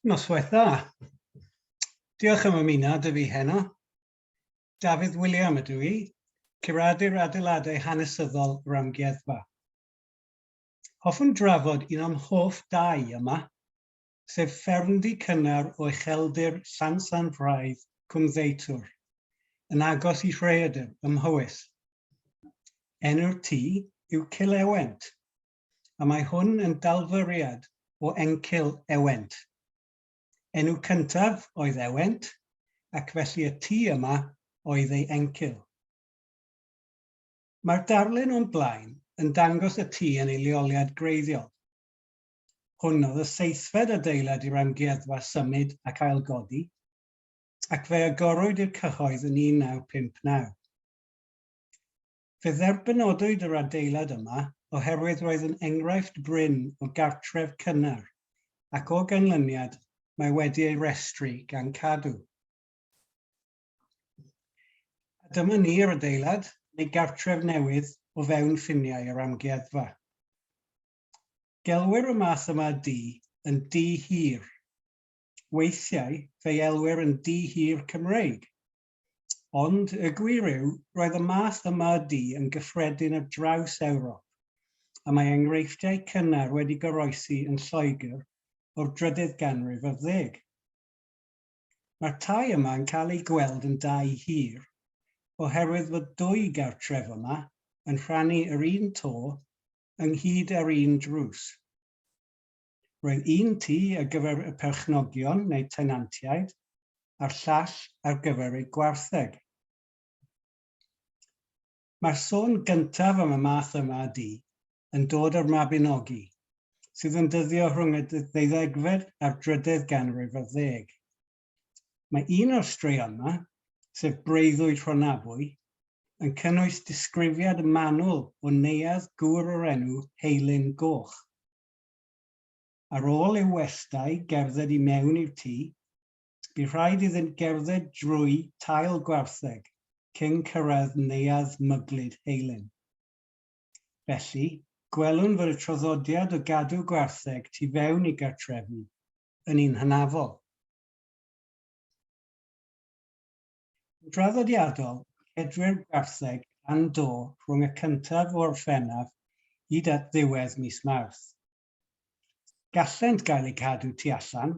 Noswaith dda. Diolch am ymuno â fi heno. Dafydd William ydw i, curadur adeiladau hanesyddol yr Amgueddfa. Hoffwn drafod un o'm hoff dai yma, sef ffermdy cynnar o ucheldir Llansanffraid Cwmddeitwr, yn agos i Rhaeadr ym Mhowys. Enw'r tŷ yw Cilewent, a mae hwn yn dalfyriad o encil Ewent. Enw cyntaf oedd Ewent, ac felly y tŷ yma oedd ei encil. Mae'r darlun o'n blaen yn dangos y tŷ yn ei leoliad gwreiddiol. Hwn oedd y seithfed adeilad i'r amgueddfa symud ac ailgodi, ac fe agorwyd i'r cyhoedd yn 1959. Fe dderbynodwyd yr adeilad yma oherwydd roedd yn enghraifft brin o gartref cynnar ac o ganlyniad mae wedi ei restru gan Cadw. A dyma ni yr adeilad, neu gartref newydd o fewn ffiniau yr amgueddfa. Gelwir y math yma o dŷ yn dŷ hir. Weithiau fe'i elwir yn dŷ hir Cymreig. Ond y gwir yw, roedd y math yma o dŷ yn gyffredin ar draws Ewrop, a mae enghreifftiau cynnar wedi goroesi yn Lloegr o'r drydydd ganrif ar ddeg. Mae'r tai yma yn cael eu gweld yn dai hir oherwydd fod dwy gartref yma yn rhannu yr un to ynghyd â'r un drws. Roedd un tŷ ar gyfer y perchnogion neu tenantiaid a'r llall ar gyfer eu gwartheg. Mae'r sôn gyntaf am y math yma o dŷ yn dod o'r Mabinogi, sydd yn dyddio rhwng y ddeuddegfed a'r drydedd ganrif ar ddeg. Mae un o'r straeon yma, sef Breuddwyd Rhonabwy, yn cynnwys disgrifiad manwl o neuadd gŵr o'r enw Heilyn Goch. Ar ôl i'w westai gerdded i mewn i'r tŷ, bu rhaid iddynt gerdded drwy tail gwartheg cyn cyrraedd neuadd myglyd Heilyn. Felly, gwelwn fod y traddodiad o gadw gwartheg tu fewn i gartrefi yn un hynafol. Yn draddodiadol, cedwir gwartheg dan do rhwng y cyntaf o Orffennaf hyd at ddiwedd mis Mawrth. Gallent gael eu cadw tu allan,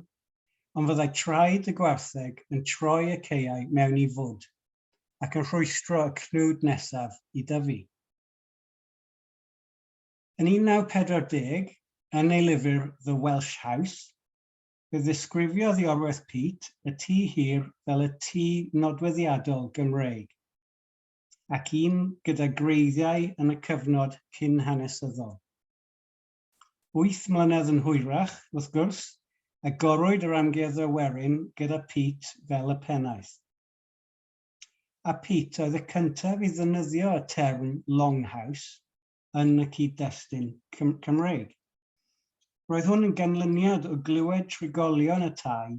ond fyddai traed y gwartheg yn troi y caeau mewn i fwd ac yn rhwystro y cnwd nesaf i dyfu. Yn 1940, yn ei lyfr The Welsh House, Fe ddisgrifiodd Iorwerth Peate y tŷ hir fel y tŷ nodweddiadol Gymreig, ac un gyda gwreiddiau yn y cyfnod cyn-hanesyddol. Wyth mlynedd yn hwyrach, wrth gwrs, agorwyd yr Amgueddfa Werin gyda Peate fel y pennaeth. A Peate oedd y cyntaf i ddefnyddio y term longhouse yn y cyd-destun Cymreig. Roedd hwn yn ganlyniad o glywed trigolion y tai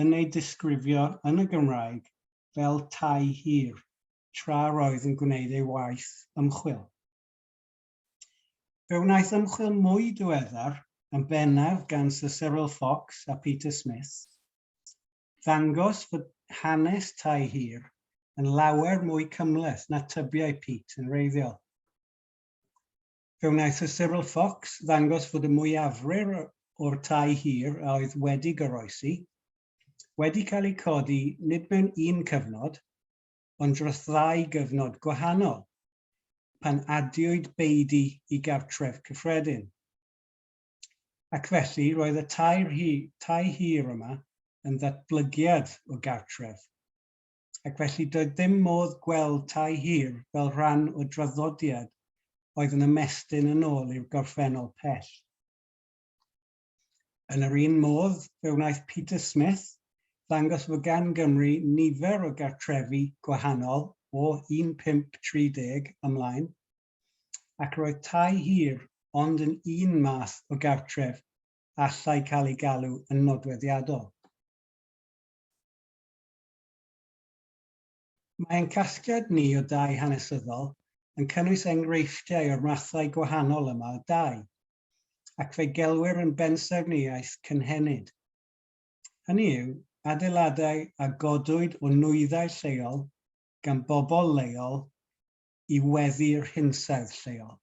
yn ei disgrifio yn y Gymraeg fel tai hir tra roedd yn gwneud ei waith ymchwil. Fe wnaeth ymchwil mwy diweddar, yn bennaf gan Sir Cyril Fox a Peter Smith, ddangos fod hanes tai hir yn lawer mwy cymhleth na tybiai Pete yn wreiddiol. Fe wnaeth Sir Cyril Fox ddangos fod y mwyafrif o'r tai hir a oedd wedi goroesi wedi cael eu codi nid mewn un cyfnod, ond dros ddau gyfnod gwahanol, pan adiwyd beudy i gartref cyffredin. Ac felly roedd y tai hir yma yn ddatblygiad o gartref, ac felly doedd dim modd gweld tai hir fel rhan o draddodiad oedd yn ymestyn yn ôl i'r gorffennol pell. Yn yr un modd, fe wnaeth Peter Smith ddangos fod gan Gymru nifer o gartrefi gwahanol o 1530 ymlaen, ac roedd tai hir ond yn un math o gartref a allai cael ei galw yn nodweddiadol. Mae ein casgliad ni o dai hanesyddol yn cynnwys enghreifftiau o'r mathau gwahanol yma o dai, ac fe'i gelwir yn bensaernïaeth cynhenid. Hynny yw, adeiladau a godwyd o nwyddau lleol gan bobl leol i weddu'r hinsawdd lleol.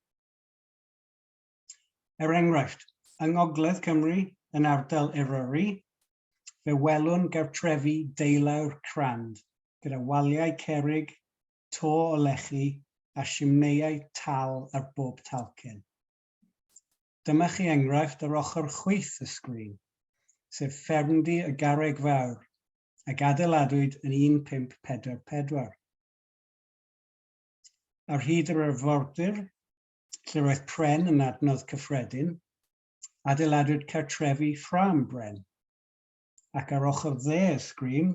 Er enghraifft, yng Ngogledd Cymru, yn ardal Eryri, fe welwn gartrefi deulawr crand gyda waliau cerrig, to o lechi a simneiau tal ar bob talcen. Dyma chi enghraifft ar ochr chwith y sgrin, sef ffermdy y Garreg Fawr, ag adeiladwyd yn 1544. Ar hyd yr arfordir, lle roedd pren yn adnodd cyffredin, adeiladwyd cartrefi ffrâm bren. Ac ar ochr dde y sgrin,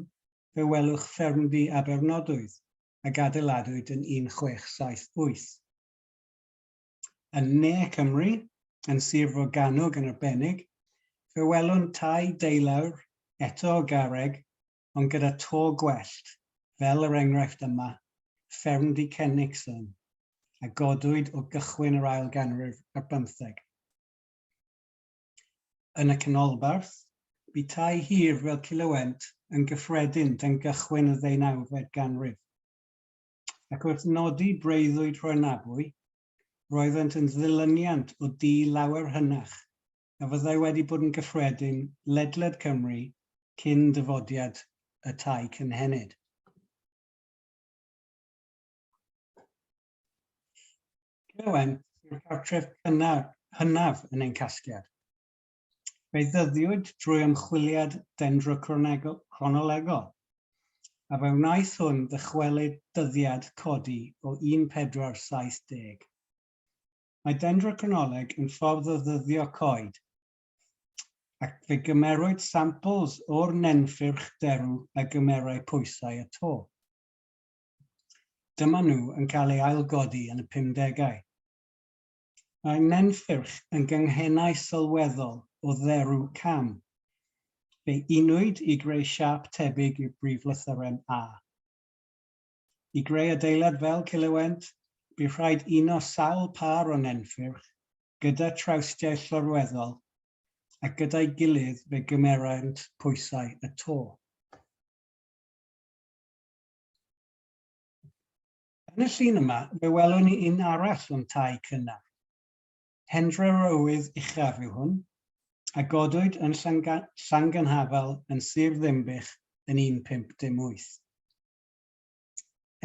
fe welwch ffermdy Abernodwydd, ag adeiladwyd yn 1678. Yn Ne Cymru, yn Sir Forgannwg yn arbennig, fe welwn tai deulawr, eto o garreg, ond gyda to gwellt, fel yr enghraifft yma, ffermdy Kenixon, a godwyd o gychwyn yr ail ganrif ar bymtheg. Yn y canolbarth, bu tai hir fel Cilywent yn gyffredin tan gychwyn y ddeunawfed ganrif. Ac wrth nodi breuddwyd Rhoernabwy, roeddent yn ddilyniant o dŷ lawer hynach a fyddai wedi bod yn gyffredin ledled Cymru cyn dyfodiad y tai cynhenid. Clywent yw'r cartref cynnar hynaf yn ein casgliad. Fe'i ddyddiwyd drwy ymchwiliad dendrocronolegol, a fe wnaeth hwn ddychwelyd dyddiad codi o 1470. Mae dendrocronoleg yn ffordd o ddyddio coed, ac fe gymerwyd sampls o'r nenffyrch derw a gymerai pwysau y to. Dyma nhw yn cael ei ailgodi yn y pumdegau. Mae nenffyrch yn gynghennau sylweddol o dderw cam. Fe unwyd i greu siâp tebyg i'r brif lythyren A. I greu adeilad fel Cilywent, bu rhaid uno sawl pâr o nenffyrch gyda trawstiau llorweddol, ac gyda'i gilydd fe gymerent pwysau y to. Yn y llun yma, fe welwn ni un arall o'n tai cynnar. Hendre Rowydd Uchaf yw hwn, a godwyd yn Llangynhafal yn Sir Ddinbych yn 1518.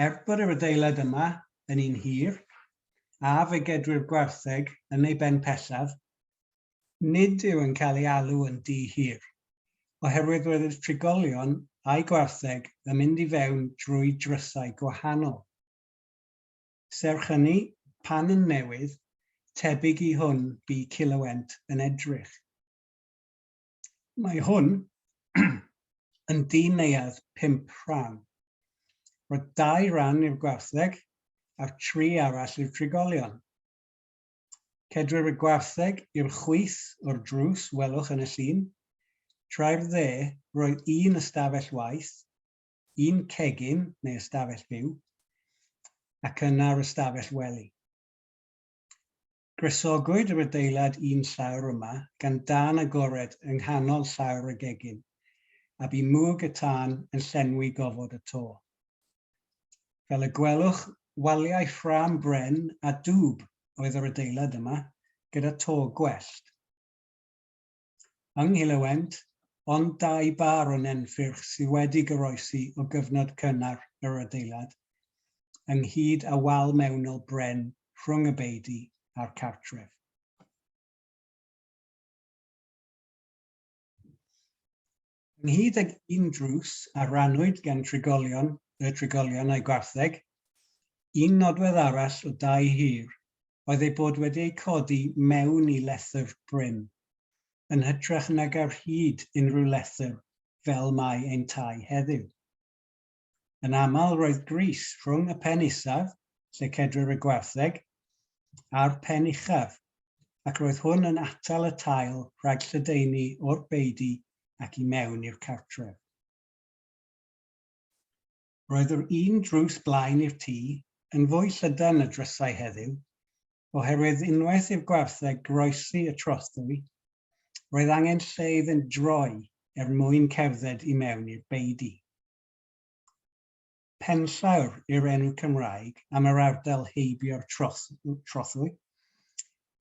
Er bod yr adeilad yma yn un hir, a fe gedwir gwartheg yn ei ben pellaf, nid yw yn cael ei alw yn dŷ hir, oherwydd roedd y trigolion a'i gwartheg yn mynd i fewn drwy drysau gwahanol. Serch hynny, pan yn newydd, tebyg i hwn bu Cilywent yn edrych. Mae hwn yn dŷ neuadd pump rhan. Roedd dau ran i'r gwartheg a'r tri arall i'r trigolion. Cedwir y gwartheg i'r chwith o'r drws, welwch yn y llun. Trai'r dde, roedd un ystafell waith, un cegin neu ystafell fyw, ac yna'r ystafell wely. Gwresogwyd yr adeilad un llawr yma gan dân agored yng nghanol llawr y gegin, a bu mwg y tân yn llenwi gofod y to. Fel y gwelwch, waliau ffrâm bren a dwb oedd yr adeilad yma, gyda to gwellt. Yng Nghilywent, ond dau bâr o nenffyrch sydd wedi goroesi o gyfnod cynnar yr adeilad, ynghyd â wal mewnol bren rhwng y beudy a'r cartref. Ynghyd ag un drws a rannwyd gan trigolion, y trigolion a'i gwartheg, un nodwedd arall o dai hir oedd eu bod wedi eu codi mewn i lethr bryn, yn hytrach nag ar hyd unrhyw lethr fel mae ein tai heddiw. Yn aml roedd gris rhwng y pen isaf, lle cedwir y gwartheg, a'r pen uchaf, ac roedd hwn yn atal y tail rhag lledaenu o'r beudy ac i mewn i'r cartref. Roedd yr un drws blaen i'r tŷ yn fwy llydan na drysau heddiw, oherwydd unwaith i'r gwartheg groesi y trothwy, roedd angen lle iddynt droi er mwyn cerdded i mewn i'r beudy. Penllawr yw'r enw Cymraeg am yr ardal heibio'r trothwy,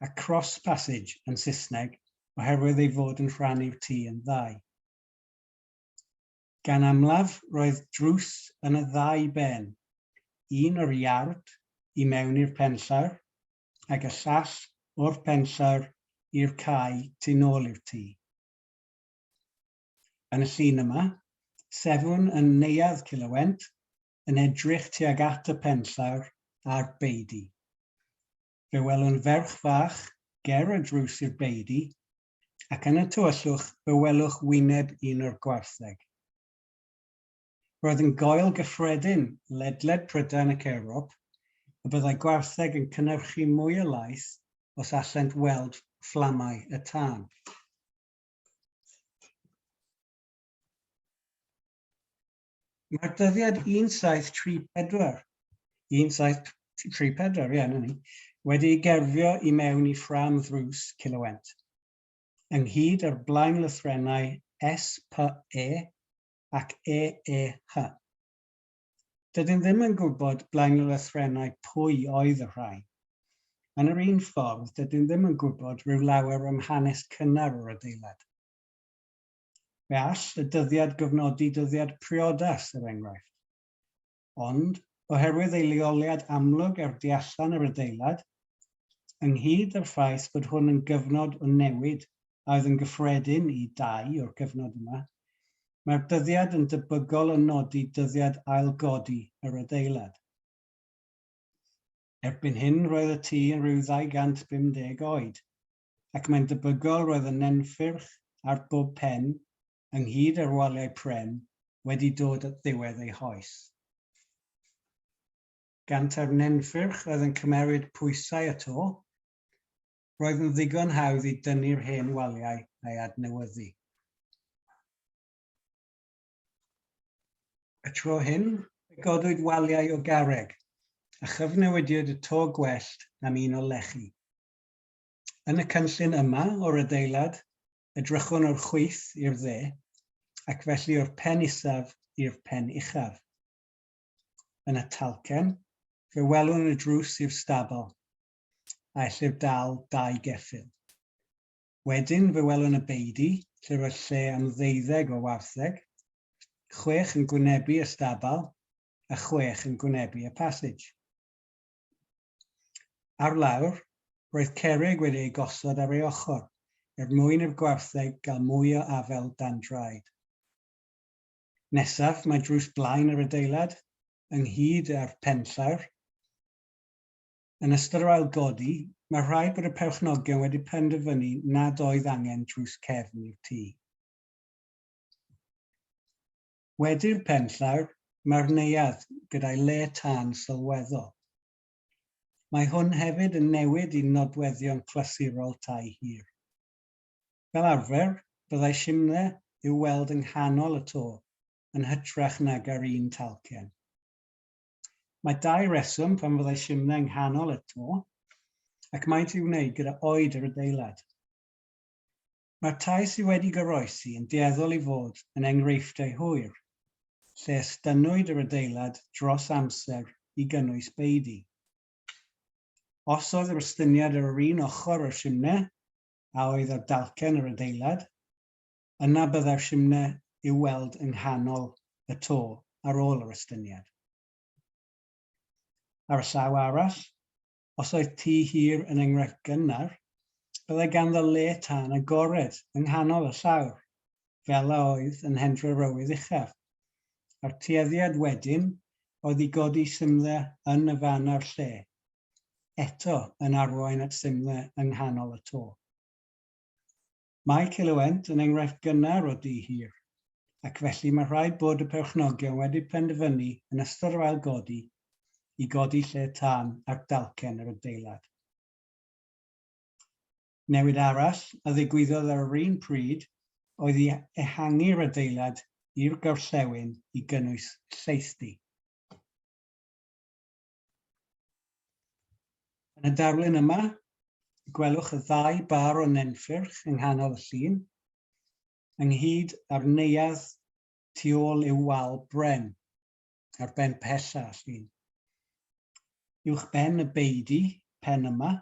a cross passage yn Saesneg oherwydd ei fod yn rhannu'r tŷ yn ddau. Gan amlaf, roedd drws yn y ddau ben, un o'r iard i mewn i'r penllawr, ac y llall o'r penllawr i'r cae tu nôl i'r tŷ. Yn y llun yma, sefwn yn Neuadd Cilywent yn edrych tuag at y penllawr a'r beudy. Fe welwn ferch fach ger y drws i'r beudy, ac yn y tywyllwch fe welwch wyneb un o'r gwartheg. Roedd yn goel gyffredin ledled Prydain ac Ewrop y byddai gwartheg yn cynhyrchu mwy o laeth os allent weld fflamau y tân. Mae'r dyddiad 1734, 1734, ie, 'na ni, wedi ei gerfio i mewn i ffrâm ddrws Cilywent, ynghyd â'r blaenlythrennau S, P, E ac E, E, H. Dydyn ddim yn gwybod blaenlythrennau pwy oedd y rhain. Yn yr un ffordd, dydyn ddim yn gwybod rhyw lawer am hanes cynnar yr adeilad. Fe all y dyddiad gofnodi dyddiad priodas, er enghraifft. Ond, oherwydd ei leoliad amlwg ar du allan yr adeilad, ynghyd â'r ffaith bod hwn yn gyfnod o newid a oedd yn gyffredin i dai o'r cyfnod yma, mae'r dyddiad yn debygol o nodi dyddiad ailgodi yr adeilad. Erbyn hyn roedd y tŷ yn rhyw 250 oed, ac mae'n debygol roedd y nenffyrch ar bob pen, ynghyd â'r waliau pren, wedi dod at ddiwedd ei hoes. Gan tai'r nenffyrch oedd yn cymeryd pwysau y to, roedd yn ddigon hawdd i dynnu'r hen waliau a'i adnewyddu. Y tro hyn, fe godwyd waliau o garreg, a chyfnewidiwyd y to gwellt am un o lechi. Yn y cynllun yma o'r adeilad, edrychwn o'r chwith i'r dde, ac felly o'r pen isaf i'r pen uchaf. Yn y talcen, fe welwn y drws i'r stabl, a ellir dal dau geffyl. Wedyn fe welwn y beudy, lle roedd lle am ddeuddeg o wartheg, chwech yn gwynebu y stabl a chwech yn gwynebu y passage. Ar lawr, roedd cerrig wedi eu gosod ar ei ochr, er mwyn i'r gwartheg gael mwy o afael dan draed. Nesaf, mae drws blaen yr adeilad, ynghyd â'r penllawr. Yn ystod yr ailgodi, mae rhaid bod y perchnogion wedi penderfynu nad oedd angen drws cefn i'r tŷ. Wedi'r penllawr, mae'r neuadd gyda'i le tân sylweddol. Mae hwn hefyd yn newid i nodweddion clasurol tai hir. Fel arfer, byddai simdde i'w weld yng nghanol y to yn hytrach nag ar un talcen. Mae dau reswm pam fyddai simdde yng nghanol y to, ac maent i'w wneud gyda oed yr adeilad. Mae'r tai sydd wedi goroesi yn dueddol i fod yn enghreifftiau hwyr, lle estynnwyd yr adeilad dros amser i gynnwys beudy. Os oedd yr estyniad ar yr un ochr o'r simne a oedd ar dalcen yr adeilad, yna byddai'r simne i'w weld yng nghanol y to ar ôl yr estyniad. Ar y llaw arall, Os oedd tŷ hir yn enghraifft gynnar, byddai ganddo le tân agored yng nghanol y llawr, fel a oedd yn Hendre Rowydd Uchaf, a'r tueddiad wedyn oedd i godi simdde yn y fan a'r lle, eto yn arwain at simdde yng nghanol y to. Mae Cilywent yn enghraifft gynnar o dŷ hir, ac felly mae rhaid bod y perchnogion wedi penderfynu yn ystod yr ailgodi i godi lle tân ar dalcen yr adeilad. Newid arall a ddigwyddodd ar yr un pryd oedd i ehangu'r adeilad i'r gorllewin i gynnwys llaethdy. Yn y darlun yma, gwelwch y ddau bar o nenffyrch yng nghanol y llun. ynghyd â'r neuadd tu ôl i'w wal bren, ar ben pella y llun. Uwch ben y beudy, pen yma,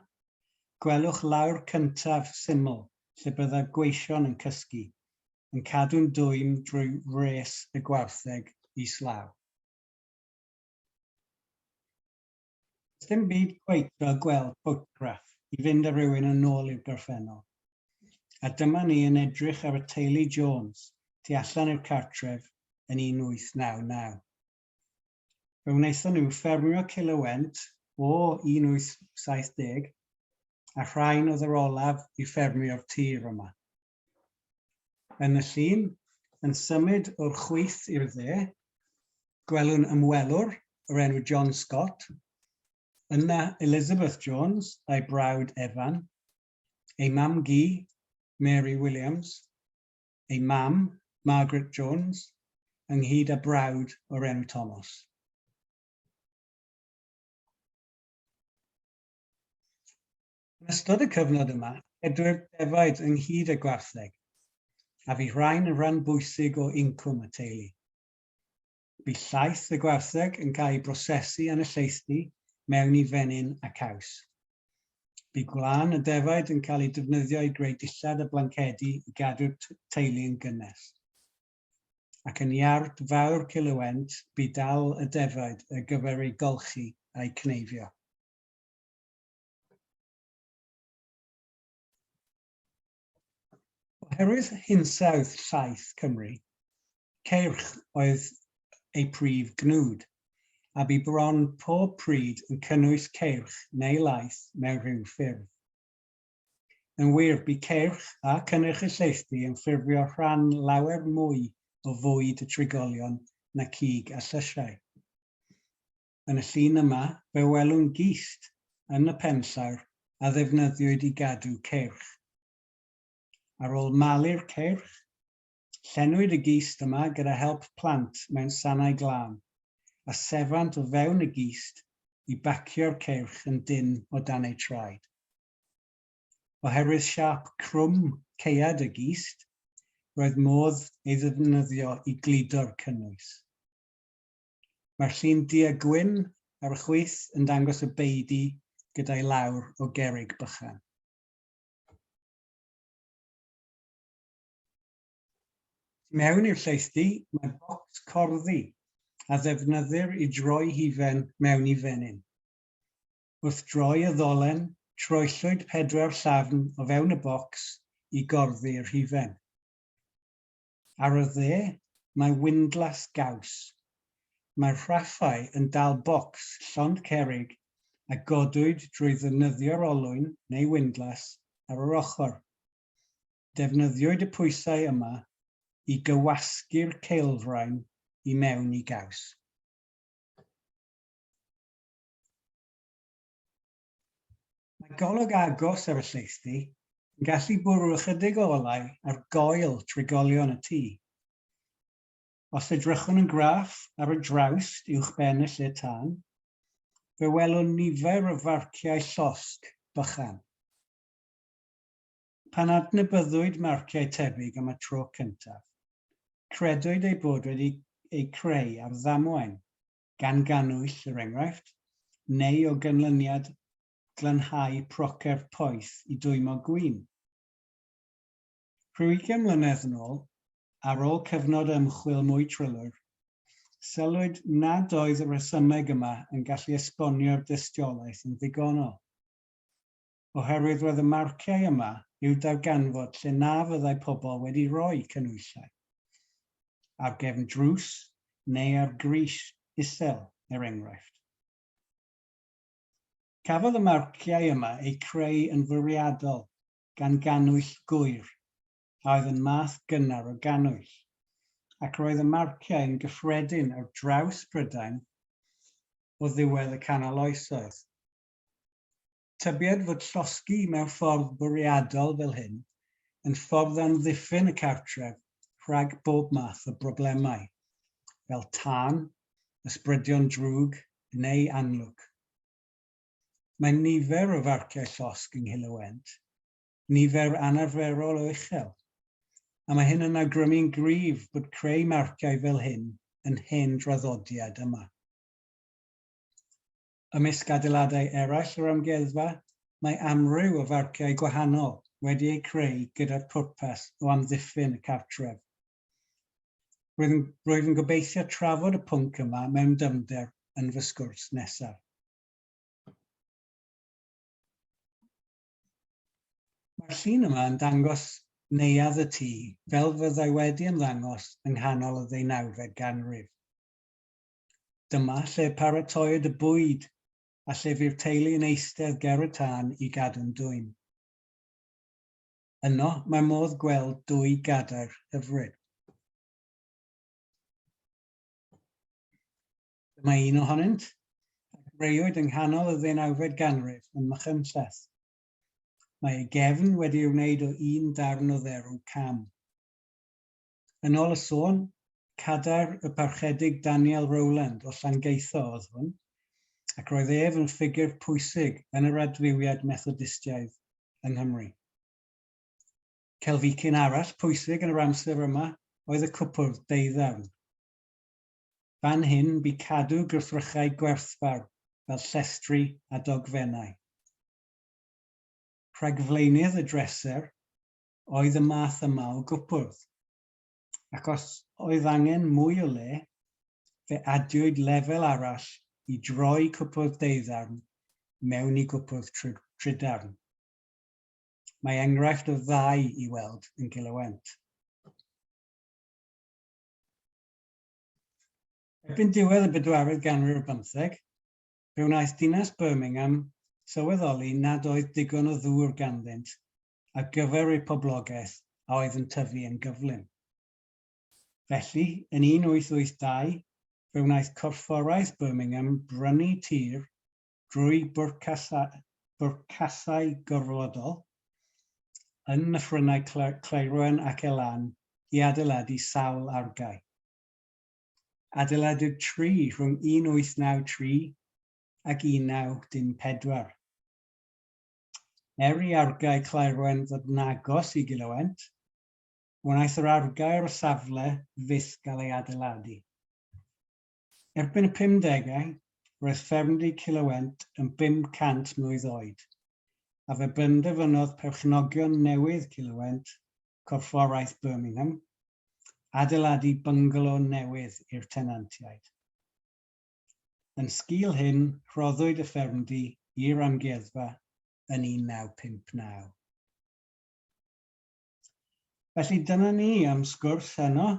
gwelwch lawr cyntaf syml lle byddai'r gweision yn cysgu, yn cadw'n dwym drwy wres y gwartheg islaw. Does dim byd cweit fel gweld ffotograff i fynd â rhywun yn ôl i'r gorffennol. A dyma ni yn edrych ar y teulu Jones tu allan i'r cartref yn 1899. Fe wnaethon nhw ffermio Cil-y-went o 1870, a rhain oedd yr olaf i ffermio'r tir yma. Yn y llun, yn symud o'r chwith i'r dde, gwelwn ymwelwr o'r enw John Scott, yna Elizabeth Jones a'i brawd Evan, ei mam-gu Mary Williams, ei mam Margaret Jones, ynghyd â brawd o'r enw Thomas. Yn ystod y cyfnod yma, cedwir defaid ynghyd â gwartheg, a fu rhain yn rhan bwysig o incwm y teulu. Bu llaeth y gwartheg yn cael ei brosesu yn y llaethdy mewn i fenyn a caws. Bu gwlân y defaid yn cael ei defnyddio i greu dillad a blancedi i gadw'r teulu yn gynnes. Ac yn iard fawr Cil-y-went bu dal y defaid ar gyfer eu golchi a'u cneifio. Oherwydd hinsawdd llaith Cymru, ceirch oedd eu prif gnwd, a bu bron pob pryd yn cynnwys ceirch neu laeth mewn rhyw ffurf. Yn wir, bu ceirch a cynnyrch y llaethdy yn ffurfio rhan lawer mwy o fwyd y trigolion na cig a llysiau. Yn y llun yma, fe welwn gist yn y penllawr a ddefnyddiwyd i gadw ceirch. Ar ôl malu'r ceirch, llenwyd y gist yma gyda help plant mewn sanau glân, a sefant o fewn y gist i bacio'r ceirch yn dynn o dan eu traed. Oherwydd siâp crwm caead y gist, roedd modd ei ddefnyddio i gludo'r cynnwys. Mae'r llun du a gwyn ar y chwith yn dangos y beudy gyda'i lawr o gerrig bychan. Tu mewn i'r llaethdy mae bocs corddi a ddefnyddir i droi hufen mewn i fenyn. Wrth droi y ddolen, troellwyd pedwar llafn o fewn y bocs i gorddi'r hufen. Ar y dde, mae windlas gaws. Mae'r rhaffau yn dal bocs llond cerrig a godwyd drwy ddefnyddio'r olwyn neu windlas ar yr ochr. Defnyddiwyd y pwysau yma i gywasgu'r ceilfrain i mewn i gaws. Mae golwg agos ar y llaethdy yn gallu bwrw ychydig o olau ar goel trigolion y tŷ. Os edrychwn yn graff ar y drawst uwchben y lle tân, fe welwn nifer o farciau llosg bychan. Pan adnabyddwyd marciau tebyg am y tro cyntaf, credwyd eu bod wedi eu creu ar ddamwain, gan gannwyll, er enghraifft, neu o ganlyniad glanhau procer poeth i dwymo gwin. Rhyw ugain mlynedd yn ôl, ar ôl cyfnod ymchwil mwy trylwyr, sylwyd nad oedd y rhesymeg yma yn gallu esbonio'r dystiolaeth yn ddigonol. Oherwydd roedd y marciau yma i'w darganfod lle na fyddai pobl wedi rhoi canhwyllau. Ar gefn drws neu ar grys isel, er enghraifft. Cafodd y marciau yma eu creu yn fwriadol gan gannwyll gŵyr, a oedd yn math gynnar o gannwyll, ac roedd y marciau yn gyffredin ar draws Prydain o ddiwedd y Canol Oesoedd. Tybied fod llosgi mewn ffordd bwriadol fel hyn yn ffordd amddiffyn y cartref rhag bob math o broblemau, fel tân, ysbrydion drwg neu anlwc. Mae nifer o farciau llosg yng Nghil-y-went, nifer anarferol o uchel. A mae hyn yn awgrymu'n gryf bod creu marciau fel hyn yn hen draddodiad yma. Ymysg adeiladau eraill yr amgueddfa, mae amryw o farciau gwahanol wedi eu creu gyda'r pwrpas o amddiffyn y cartref. Rwyf yn, rwyf yn gobeithio trafod y pwnc yma mewn dyfnder yn fy sgwrs nesaf. Mae'r llun yma yn dangos neuadd y tŷ fel fyddai wedi ymddangos yng nghanol y ddeunawfed ganrif. Dyma lle paratoed y bwyd a lle fu'r teulu yn eistedd ger y tân i gadw'n dwym. Yno mae modd gweld dwy gadair hyfryd. Dyma un ohonynt, a greuwyd yng nghanol y ddeunawfed ganrif ym Machynlleth. Mae ei gefn wedi ei wneud o un darn o dderw cam. Yn ôl y sôn, cadair y Parchedig Daniel Rowland o Llangeitho oedd hwn, ac roedd ef yn ffigur pwysig yn yr adfywiad Methodistiaidd yng Nghymru. Celficyn arall pwysig yn yr amser yma oedd y cwpwrdd deuddarn. Fan hyn bu cadw gwrthrychau gwerthfawr fel llestri a dogfennau. Rhagflaenydd y dresser oedd y math yma o gwpwrdd, ac os oedd angen mwy o le, fe adiwyd lefel arall i droi cwpwrdd deuddarn mewn i gwpwrdd tridarn. Mae enghraifft o ddau i weld yn Gilywent. Erbyn diwedd y bedwaredd ganrif ar bymtheg, fe wnaeth dinas Birmingham sylweddoli nad oedd digon o ddŵr ganddynt ar gyfer eu poblogaeth a oedd yn tyfu yn gyflym. Felly, yn 1882, fe wnaeth Corfforaeth Birmingham brynu tir drwy bwrcasau gorfodol yn nyffrynnau Claerwen ac Elan i adeiladu sawl argae. Adeiladwyd tri rhwng 1893 ac 1914. Er i argae Claerwen ddod yn agos i Gilywent, wnaeth yr argae ar y safle fyth gael ei adeiladu. Erbyn y pumdegau, roedd ffermdy Cilywent yn 500 mlwydd oed, a fe benderfynodd perchnogion newydd Cilywent, Corfforaeth Birmingham, adeiladu byngalo newydd i'r tenantiaid. Yn sgil hyn, rhoddwyd y ffermdy i'r amgueddfa yn 1959. Felly dyna ni am sgwrs heno.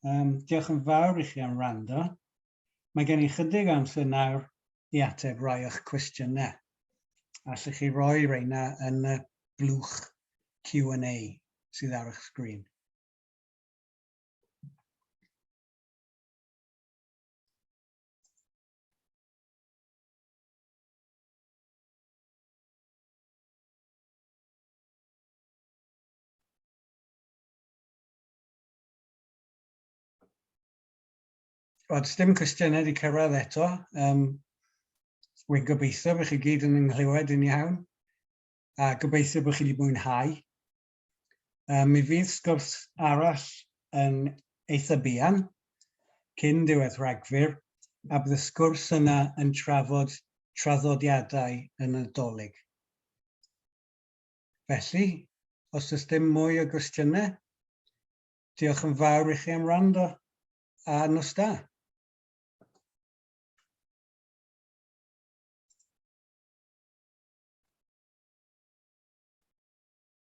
Diolch yn fawr i chi am wrando. Mae gen i chydig amser nawr i ateb rai o'ch cwestiynau. Allwch chi roi reina yn y blwch Q&A sydd ar eich sgrin. Wel, does dim cwestiynau wedi cyrraedd eto. Wy'n gobeithio bod chi gyd yn ynghlywed yn iawn, a gobeithio bod chi wedi mwynhau. Mi fydd sgwrs arall yn eitha buan, cyn diwedd Rhagfyr, a bydd y sgwrs yna yn trafod traddodiadau y Nadolig. Felly, os does dim mwy o gwestiynau, diolch yn fawr i chi am wrando, a nos da.